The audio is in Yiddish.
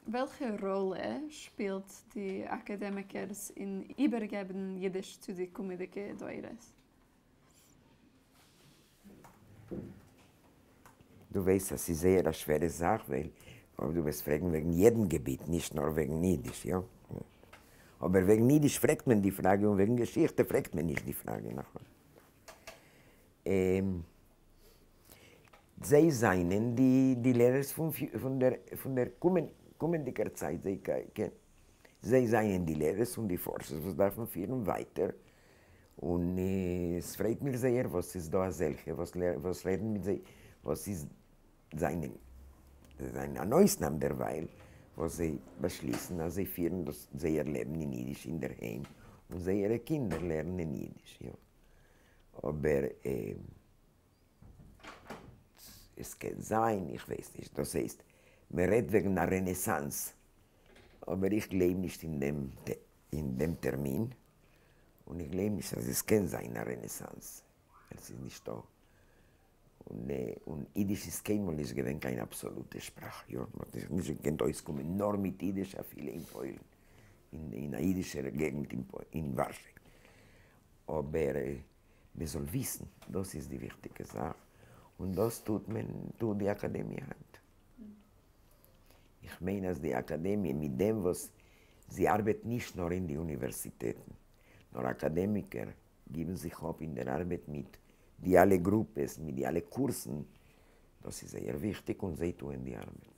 וועלכע ראלע שפילט די אקאדעמיקערס אין איבערגעבן אידיש צו די קומעדיגע דורות? דו ווייסט אז ס'איז זייער א שווערע זאך ווייל אויב דו וועסט פרעגן וועגן יעדן געביט נישט נאר וועגן אידיש יא אבער וועגן אידיש פרעגט מען די פראגע און וועגן געשיכטע פרעגט מען נישט די פראגע נכון? זיי זענען די די לערערס פון פון דער פון דער קומענדיגער צייט זיי זיי זענען די לערערס און די פארשערס וואס דארפן פירן ווייטער און עס פרייט מיר זייער וואס ס'איז דא אזעלכע וואס רעדן מיט זיי, וואס איז זענען זיי זענען אן אויסנאם דערווייל, וואס זיי באשליסן אז זיי פירן דאס זייער לעבן אין אידיש אינדערהיים און זייערע קינדער לערנען אידיש, יא. אבער עס קען זיין, איך ווייס נישט, דאס הייסט מען רעדט וועגן א רענעסאנס, אבער איך גלייב נישט אין דעם אין דעם טערמין, און איך גלייב נישט אז עס קען זיין א רענעסאנס, ווייל ס'איז נישטא, און אידיש איז קיינמאל נישט געווען קיין אבסאלוטע שפראך, יא, מען האט זיך נישט געקענט אויסקומען נאר מיט אידיש אפילו אין פוילן, אין א אידישער געגנט אין ווארשע, אבער מען זאל וויסן, דאס איז די וויכטיגע זאך, און דאס טוט מען, טוט די אקאדעמיע היינט. איך מיין אז די אקאדעמיע מיט דעם וואס זי ארבעט נישט נאר אין די אוניווערסיטעטן, נאר אקאדעמיקער גיבן זיך אפ אין דער ארבעט מיט די אלע גרופעס, מיט די אלע קורסן, דאס איז זייער וויכטיג און זיי טוען די ארבעט.